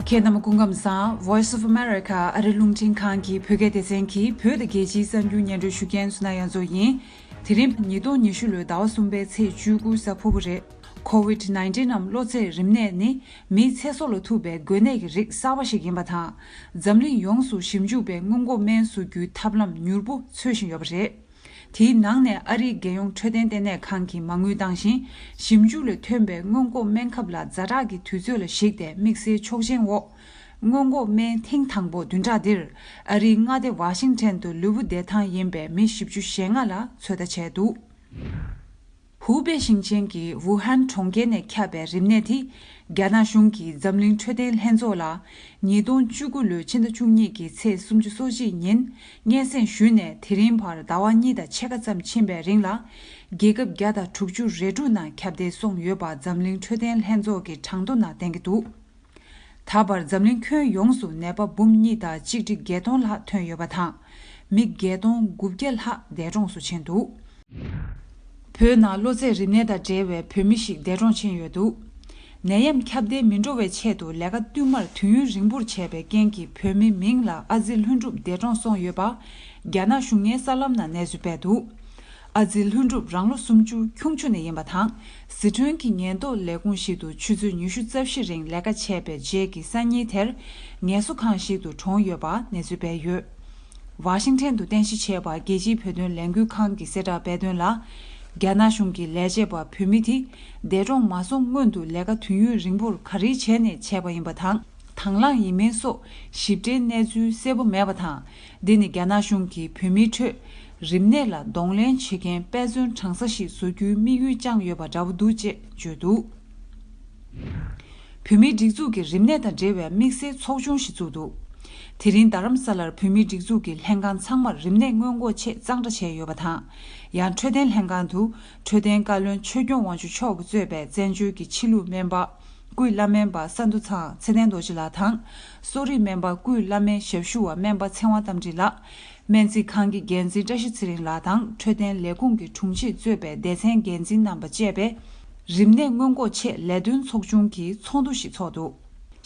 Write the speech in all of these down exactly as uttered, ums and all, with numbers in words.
ཁྱེད་རྣམས་སྐུ་ཁམས་བཟང་། Voice of America ཨ་རི་རླུང་འཕྲིན་ཁང་གི་བོད་སྐད་སྡེ་ཚན་གྱི་བོད་དང་རྒྱལ་སྤྱིའི་གསར་འགྱུར་སྙན་སྒྲོན་ཞུ་མཁན་སུ་ན་ཡ་མཚོ་ཡིན། དེ་རིང་ཉིས་སྟོང་ཉི་ཤུ་ལོའི་ཟླ་བ་གསུམ་པའི་ཚེས་བཅུ་དགུ་གཟའ་ཕུར་བུ་རེད། COVID nineteen ནམ་གློ་ཚད་རིམས་ནད་ནི་མིའི་ཚེ་སྲོག་ལ་ཐུག་པའི་འགོས་ནད་ཀྱི་རིགས་གསར་པ་ཞིག་ཡིན་པ་དང་། འཛམ་གླིང་ཡོངས་སུ་ཞིབ་འཇུག་པས་སྔོན་འགོག་སྨན་བཟོ་རྒྱུའི་ཐབས་ལམ་མྱུར་པོ་འཚོལ་བཞིན་ཡོད་པ་རེད། དེའི་ནང་ནས་ཨ་རིའི་རྒྱལ་ཡོངས་འཕྲོད་བསྟེན་ལྟེ་གནས་ཁང་གིས་མ་དངུལ་བཏང་ཞིང་། ཞིབ་འཇུག་ལས་ཐོན་པའི་སྔོན་འགོག་སྨན་ཁབ་ལ་ཛ་དྲག་གི་དུས་ཚོད་ལ་གཞིགས་ཏེ་དམིགས་བསལ་ཆོག་མཆན་འོག་སྔོན་འགོག་སྨན་ཐེངས་དང་པོ་བདུན་ཕྲག་འདིར་ཨ་རིའི་མངའ་སྡེ་ཝ་ཤིང་ཊོན་དུ་ལུས་པོ་བདེ་ཐང་ཡིན་པའི་མི་བཞི་བཅུ་ཞེ་ལྔ་ལ་ཚོད་ལྟ་བྱས་འདུག་ཧུའུ་པེ་ཞིང་ཆེན་གྱི་ཝུ་ཧན་གྲོང་ཁྱེར་ནས་ཁྱབ་པའི་རིམས་ནད་དེ། རྒྱ་ནག་གཞུང་གིས་འཛམ་གླིང་འཕྲོད་བསྟེན་ལྷན་ཚོགས་ལ་ཉིས་སྟོང་བཅུ་དགུ་ལོའི་ཕྱི་ཟླ་བཅུ་གཉིས་ཀྱི་ཚེས་སུམ་ཅུ་སོ་གཅིག་ཉིན་སྙན་སེང་ཞུས་ནས། དེ་རིང་བར་ཟླ་བ་གཉིས་དང་ཕྱེད་ཀ་ཙམ་ཕྱིན་པའི་རིང་ལ། རྒྱལ་ཁབ་བརྒྱ་དང་དྲུག་ཅུ་རེ་དྲུག་ནང་ཁྱབ་གདལ་སོང་ཡོད་པ་འཛམ་གླིང་འཕྲོད་བསྟེན་ལྷན་ཚོགས་ཀྱི་གྲངས་ཐོ་ནང་བསྟན་གྱི་འདུག་ད་བར་འཛམ་གླིང་ཁྱོན་ཡོངས་སུ་ནད་པ་འབུམ་གཉིས་དང་ཆིག་ཁྲི་བརྒྱད་སྟོང་ལྷག་ཐོན་ཡོད་པ་དང་། མི་བརྒྱད་སྟོང་དགུ་བརྒྱ་ལྷག་འདས་གྲོངས་སུ་ཕྱིན་འདུག་བོད་ནང་གློ་ཚད་རིམས་ནད་དང་འབྲེལ་བའི་བོད་མི་ཞིག་འདས་གྲོངས་ཕྱིན་ཡོད་འདུག་ནད་ཡམས་ཁྱབ་གདལ་མི་འགྲོ་བའི་ཆེད་དུ་ལས་ཀ་བསྟུད་མར་དུས་ཡུན་རིང་པོར་བྱས་པའི་རྐྱེན་གྱིས་བོད་མི་མིང་ལ་ཨ་ཙི་ལྷུན་གྲུབ་འདས་གྲོངས་སོང་ཡོད་པ་རྒྱ་ནག་གཞུང་གཉེར་གསར་ལམ་ནང་གནས་ཚུལ་སྤེལ་འདུག་ཨ་ཙི་ལྷུན་གྲུབ་རང་ལོ་སུམ་ཅུ་ཁྱུང་མཆུ་ནས་ཡིན་པ་དང་། ཟི་ཁྲོན་གྱི་ཉེན་རྟོག་ལས་ཁུངས་ཤིག་ཏུ་ཆུ་ཚོད་ཉི་ཤུ་རྩ་བཞི་རིང་ལས་ཀ་བྱས་པའི་རྗེས་ཀྱི་སང་ཉིན་དེར་ངལ་གསོ་ཁང་ཞིག་ཏུ་གྲོངས་ཡོད་པ་གནས་ཚུལ་སྤེལ་ཡོད། ཝ་ཤིང་ཊོན་དུ་རྟེན་གཞི་བྱས་པ་རྒྱལ་སྤྱིའི་བོད་དོན་ལས་འགུལ་ཁང་གི་གསལ་བསྒྲགས་སྤེལ་དོན་ལ། རྒྱ་ནག་གཞུང་གི་ལས་བྱེད་པ་བོད་མི་དེ་འདས་གྲོངས་མ་སོང་སྔོན་དུ་ལས་ཀ་དུས་ཡུན་རིང་པོར་ག་རེ་བྱས་ནས་བྱས་པ་ཡིན་པ་དང་། དང་བླངས་ཡིན་མིན་སོགས་ཞིབ་ཕྲའི་གནས་ཚུལ་གསལ་པོ་མེད་པ་དང་། འདི་ནི་རྒྱ་ནག་གཞུང་གིས་བོད་མིའི་ཁྲོད་རིམས་ནད་ལ་གདོང་ལེན་བྱེད་མཁན་དཔེ་མཚོན་དྲངས་ས་ཞིག་བཟོ་རྒྱུའི་དམིགས་ཡུལ་བཅངས་ཡོད་པ་འདྲ་བོ་འདུག་ཅེས་བརྗོད་འདུག་བོད་མིའི་སྒྲིག་འཛུགས་ཀྱི་རིམས་ནད་དང་འབྲེལ་བའི་དམིགས་བསལ་ཚོགས་ཆུང་ཞིག་བཙུགས་འདུག་དེ་རིང་རྡ་རམ་ས་ལར་བོད་མིའི་སྒྲིག་འཛུགས་ཀྱི་ལྷན་ཁང་ཚང་མར་རིམས་ནད་སྔོན་འགོག་ཆེད་གཙང་སྦྲ་བྱས་ཡོད་པ་དང་། ཡང་འཕྲོད་བསྟེན་ལྷན་ཁང་དུ་འཕྲོད་བསྟེན་བཀའ་བློན་ཆོས་སྐྱོང་དབང་ཕྱུག་མཆོག་གིས་གཙོས་པའི་བཙན་བྱོལ་གྱི་ཕྱི་ལུགས་སྨན་པ་ཀུན་བླ་སྨན་པ་ས་འདུ་ཚང་ཚེ་བརྟན་རྡོ་རྗེ་ལགས་དང་། གསོ་རིག་སྨན་པ་ཀུན་བླ་སྨན་ཞབས་ཞུ་བ་སྨན་པ་ཚེ་དབང་རྟ་མགྲིན་ལགས། སྨན་རྩིས་ཁང་གི་འགན་འཛིན་བཀྲ་ཤིས་ཚེ་རིང་ལགས་དང་འཕྲོད་བསྟེན་ལས་ཁུངས་ཀྱི་དྲུང་ཆེས་གཙོས་པའི་སྡེ་ཚན་འགན་འཛིན་རྣམ་པ་བཅས་པས་རིམས་ནད་སྔོན་འགོག་ཆེད་ལས་དོན་ཚོགས་ཆུང་གི་ཚོགས་འདུ་ཞིག་འཚོགས་འདུག་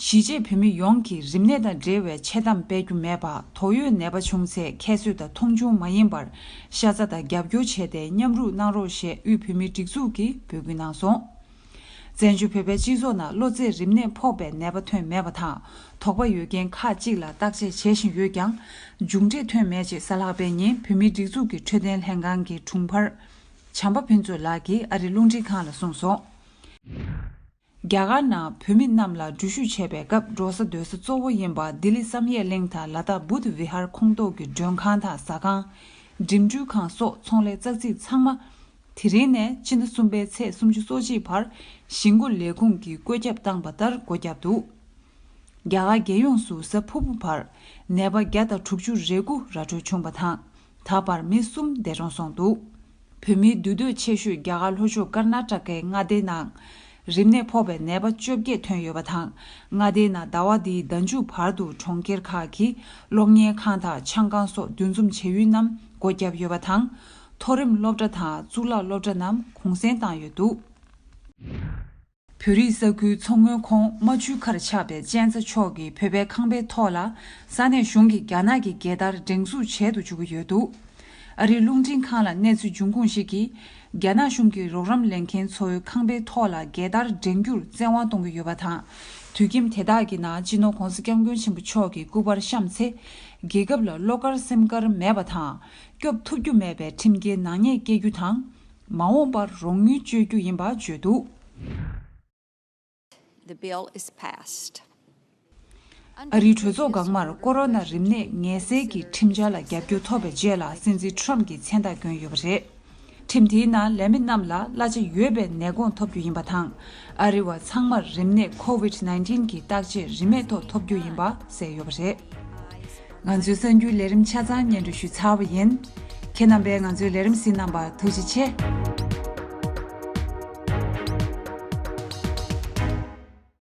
གཞིས་བྱེས་བོད་མི་ཡོངས་ཀྱིས་རིམས་ནད་དང་འབྲེལ་བའི་འཆལ་གཏམ་སྤེལ་རྒྱུ་མེད་པ། དོགས་ཡོད་ནད་པ་བྱུང་ཚེ་ཁྱད་གསོད་དང་མཐོང་ཆུང་མ་ཡིན་པར་ཤ་ཚ་དང་རྒྱབ་སྐྱོར་བྱས་ཏེ་མཉམ་རུབ་གནང་རོགས་ཞེས་དབུས་བོད་མིའི་སྒྲིག་འཛུགས་ཀྱིས་འབོད་སྐུལ་གནང་སོང་། བཙན་བྱོལ་བོད་པའི་སྤྱི་ཚོགས་ནང་གློ་ཚད་རིམས་ནད་ཕོག་པའི་ནད་པ་ཐོན་མེད་པ་དང་། དོགས་པ་ཡོད་མཁན་ཁག་ཅིག་ལ་བརྟག་དཔྱད་བྱེད་བཞིན་ཡོད་ཀྱང་། མཇུག་འབྲས་ཐོན་མེད་ཅེས་གཟའ་ལྷག་པའི་ཉིན་བོད་མིའི་སྒྲིག་འཛུགས་ཀྱི་འཕྲོད་བསྟེན་ལྷན་ཁང་གི་དྲུང་འཕར་བྱམས་པ་ཕུན་ཚོགས་ལགས་ཀྱིས་ཨ་རིའི་རླུང་འཕྲིན་ཁང་ལ་གསུངས་སོང་། རྒྱ་གར་ནང་བོད་མི་རྣམས་ལ་འགྲུལ་བཞུད་བྱེད་པའི་སྐབས་འགྲོ་ས་སྡོད་ས་གཙོ་བོ་ཡིན་པ་ལྡི་ལི་བསམ་ཡས་གླིང་དང་ལ་དྭགས་བུདྡྷ་ཝི་ཧར་ཁོངས་གཏོགས་ཀྱི་མགྲོན་ཁང་དང་ཟ་ཁང་། འགྲིམ་འགྲུལ་ཁང་སོགས་ཚོང་ལས་ཙག་ཙིག་ཚང་མ། དེ་རིང་ནས་ཕྱི་ཟླ་གསུམ་པའི་ཚེས་སུམ་ཅུ་སོ་གཅིག་བར་ཞིང་སྒོ་ལས་ཁུངས་ཀྱིས་བཀོད་ཁྱབ་བཏང་བ་ལྟར་སྒོ་བརྒྱབ་འདུག་རྒྱ་གར་རྒྱལ་ཡོངས་སུ་གཟའ་ཕུར་བུ་བར་ནད་པ་བརྒྱ་དང་དྲུག་ཅུ་རེ་དགུ་ར་འཕྲོད་བྱུང་བ་དང་། ད་བར་མི་གསུམ་འདས་གྲོངས་སོང་འདུག་བོད་མིའི་འདུས་སྡོད་ཆེ་ཤོས་རྒྱ་གར་ལྷོ་ཕྱོགས་ཀར་ན་ཊ་ཀའི་མངའ་སྡེའི་ནང་རིམས་ནད་ཕོག་པའི་ནད་པ་བཅོ་བརྒྱད་ཐོན་ཡོད་པ་དང་། མངའ་སྡེའི་ནང་ཟླ་བ་འདིའི་ཟླ་མཇུག་བར་དུ་གྲོང་ཁྱེར་ཁག་གི་གློག་བརྙན་ཁང་དང་ཆང་ཁང་སོགས་འདུ་འཛོམས་བྱེད་ཡུལ་རྣམས་སྒོ་བརྒྱབ་ཡོད་པ་དང་། མཐོ་རིམ་སློབ་གྲྭ་དང་གཙུག་ལག་སློབ་གྲྭ་རྣམས་གུང་སེང་བཏང་ཡོད་འདུག་བོད་རིགས་ས་ཁུལ་མཚོ་སྔོན་ཁོངས་རྨ་ཆུའི་ཁར་ཆགས་པའི་གཅན་ཚ་ཕྱོགས་ཀྱི་བོད་པའི་ཁང་པའི་ཐོག་ལ་ས་གནས་གཞུང་གིས་རྒྱ་ནག་གི་རྒྱལ་དར་སྒྲེང་འཛུགས་བྱེད་དུ་འཇུག་གི་ཡོད་འདུག་ཨ་རིའི་རླུང་འཕྲིན་ཁང་ལ་གནས་ཚུལ་འབྱུང་ཁུངས་ཤིག་གིས། རྒྱ་ནག་གཞུང་གིས་རོགས་རམ་ལེན་མཁན་ཚོའི་ཁང་པའི་ཐོག་ལ་རྒྱལ་དར་སྒྲེང་རྒྱུར་བཙན་དབང་གཏོང་གི་ཡོད་པ་དང་། དུས་རྒྱུན་དེ་དག་གི་ནང་སྤྱི་ནོར་༧གོང་ས་༧སྐྱབས་མགོན་ཆེན་པོ་མཆོག་གི་སྐུ་པར་བཤམས་ཚེ། རྒྱལ་ཁབ་ལ་བློ་དཀར་སེམས་དཀར་མེད་པ་དང་། སྐྱོབ་ཐུབ་རྒྱུ་མེད་པའི་ཁྲིམས་འགལ་ནག་ཉེས་སྐྱེལ་རྒྱུ་དང་། མ་འོངས་པར་རོགས་དངུལ་སྤྱོད་རྒྱུ་ཡིན་པ་བརྗོད་འདུག The bill is passed. ཨ་རིའི་གྲོས་ཚོགས་འགག་མར་ཀོ་རོ་ན་རིམས་ནད་ངལ་སེལ་གྱི་ཁྲིམས་འཆར་ལ་རྒྱབ་སྐྱོར་ཐོབ་པའི་རྗེས་ལ་སྲིད་འཛིན་ཊམ་གྱིས་མཚན་རྟགས་བསྐྱོན་ཡོད་པ་རེད། ཁྲིམས་དེའི་ནང་ལས་མི་རྣམས་ལ་གླ་ཆ་ཡོད་པའི་ནད་དགོངས་ཐོབ་རྒྱུ་ཡིན་པ་དང་། ཨ་རི་བ་ཚང་མར་རིམས་ནད་ཁོ་ཝིད་ནའིན་ཊིན་གྱི་བརྟག་དཔྱད་རིན་མེད་ཐོག་ཐོབ་རྒྱུ་ཡིན་པ་གསལ་ཡོད་པ་རེད། ང་ཚོའི་གསར་འགྱུར་ལས་རིམ་ཆ་ཚང་སྙན་སྒྲོན་ཞུས་ཚར་བ་ཡིན། ཁྱེད་རྣམ་པས་ང་ཚོའི་ལས་རིམ་གཟིགས་གནང་བར་ཐུགས་རྗེ་ཆེ།